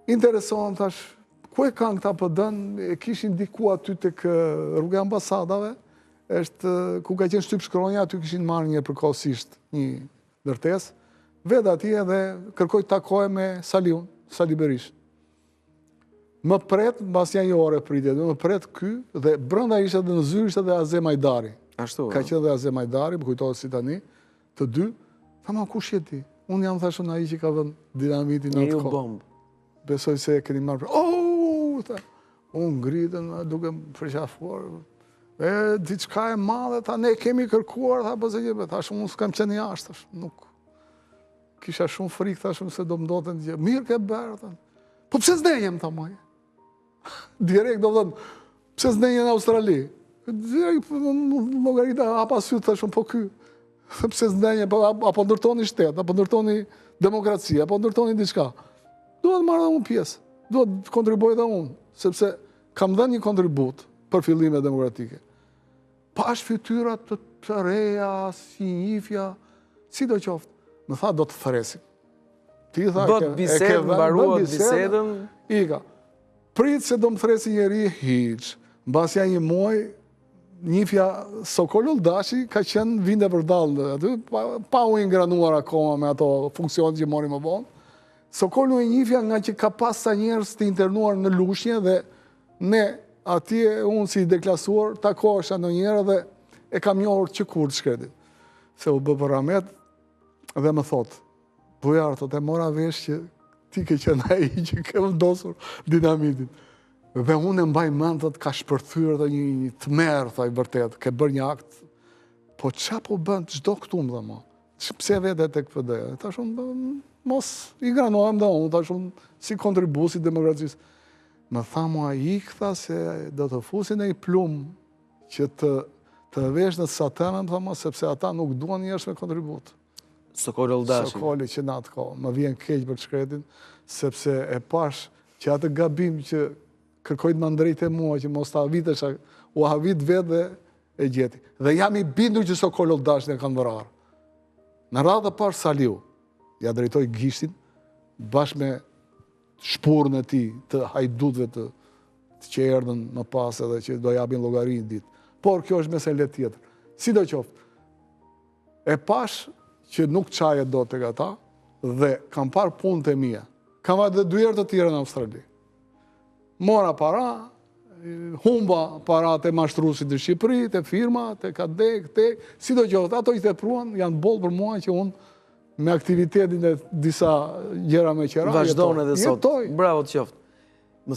Interesohem, thash, ku e kanë këta PD-në, e kishin diku aty tek rruga e ambasadave, është ku ka qenë shtypshkronja, aty kishin marrë një përkohësisht një ndërtesë, vete atje dhe kërkoj të takohem me Saliun, Sali Berishën. Më pret, mbas nja një ore pritje, dhe më pret ky, dhe brenda ishte dhe në zyrë ishte dhe Azem Hajdari. Ashtu, Ka qenë dhe Azem Hajdari, më kujtohet si tani, të dy. Tha ma, kush je ti? Unë jam thashë unë ai që ka vënë dinamitin në atë kohë. bombë. Besoj se e keni marrë. Oh, tha. U ngritën, duke më përqafuar. E, diçka e madhe, tha, ne kemi kërkuar, tha, po se gjë, thashë, unë s'kam qenë jashtë, thashë, nuk. Kisha shumë frikë, thashë unë se do më ndodhte një gjë. Mirë ke bërë, tha. Po pse s'ndenje, më tha mua? Direkt, do thënë, pse s'ndenje në Australi? Direkt, llogarita, hapa sytë, thashë unë, po ky. Pse s'ndenje, po, apo ndërtoni shtet, apo ndërtoni demokraci, apo ndërtoni diçka. Duhet të marr dhe unë pjesë, duhet të kontribuoj dhe unë, sepse kam dhënë një kontribut për fillimet demokratike. Pashë fytyra të, të reja, s'i njifja, sido qoftë. Më tha, do të thërrasim. Ti tha, Bëtë bisedë, mbaruat bisedën. Ika. Prit se do më thërrasë njeri, hiç. Mbas nja një muaj, njifja Sokol Olldashi ka qenë vinte vërdallë aty, pa, pa u ingranuar akoma me ato funksionet që mori më vonë. Sokolin e njifja nga që ka pas ca njerëz të internuar në Lushnje dhe Ne, atje, unë si i deklasuar, takohesha ndonjëherë dhe e kam njohur që kur të shkretin. Se u bë për rahmet dhe më thotë, Bujar, thotë, e mora vesh që ti ke qenë ai që ke vendosur dinamitin. Dhe unë e mbaj mend, thotë, ka shpërthyer dhe një, një tmerr, tha i vërtetë, ke bërë një akt. Po ça po bën çdo këtu më dhe mo? Pse vete tek PD-ja? Thash unë, mos ingranohem dhe unë, thash unë, si kontribues i demokracisë. Më tha mua, ik, tha, se do të fusin një plumb që të, të vesh në sa tëme, më tha mua, sepse ata nuk duan njerëz me kontribut. Sokol Olldashi. Sokoli që në atë kohë, më vjen keq për të shkretin, sepse e pash që atë gabim që kërkoi të ma ndreqte mua, që mos të habitesha, u habit vetë dhe e gjeti. Dhe jam i bindur që Sokol Olldashin e kanë vrarë. Në radhë të parë Saliu, ia drejtoi gishtin, bashkë me shpurën e tij të hajdutëve të që erdhën më pas edhe që do japin llogari një ditë. Por kjo është mesele tjetër. Sido qoftë, e pash që nuk çaje dot tek ata dhe kam parë punët e mia. Kam vajtë dhe dy herë të tjera në Australi. Mora para, humba para te mashtruesit në Shqipëri, te firma, te KD, te, sido qoftë, ato që tepruan, janë boll për mua që unë me aktivitetin e disa gjëra me qera, Vazhdon edhe sot. Bravo të qoftë.